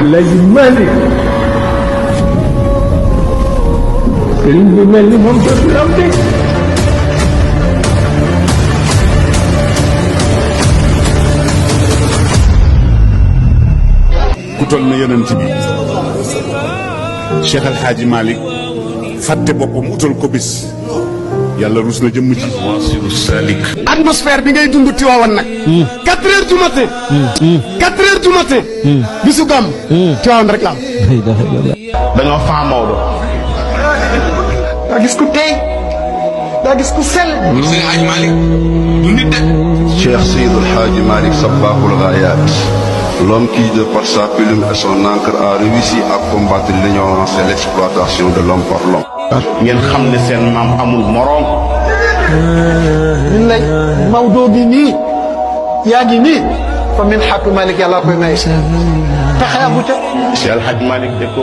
Alaaji Malick sëriñ bu mel ni moom dootul am de. ku toll na yonent bi Cheikh El Hadji Malick fàtte boppam utal ko bis yàlla rus na jëmm ci. atmosphère bi ngay dund Tiwaawan nag. 4 heures du matin. 4 heures du matin. bisu gàmm. Tiwaawan rek la am. dañoo faa Maodo. daa gis ku tey daa gis ku sell. Seydi Hadji Malick du nit de. Cheikh Seydi El Hadji Malick Sabahul Ghayat, l'homme qui, de par sa plume et son encre, a réussi à combattre l'ignorance et l'exploitation de l'homme par l'homme. ngeen xam ne seen maam amul moroom. ñun lay Maodo gi nii yaa ngi nii fa min xaatu Malick yàlla koy may. taxawu ca. Cheikh El Hadji Malick de ko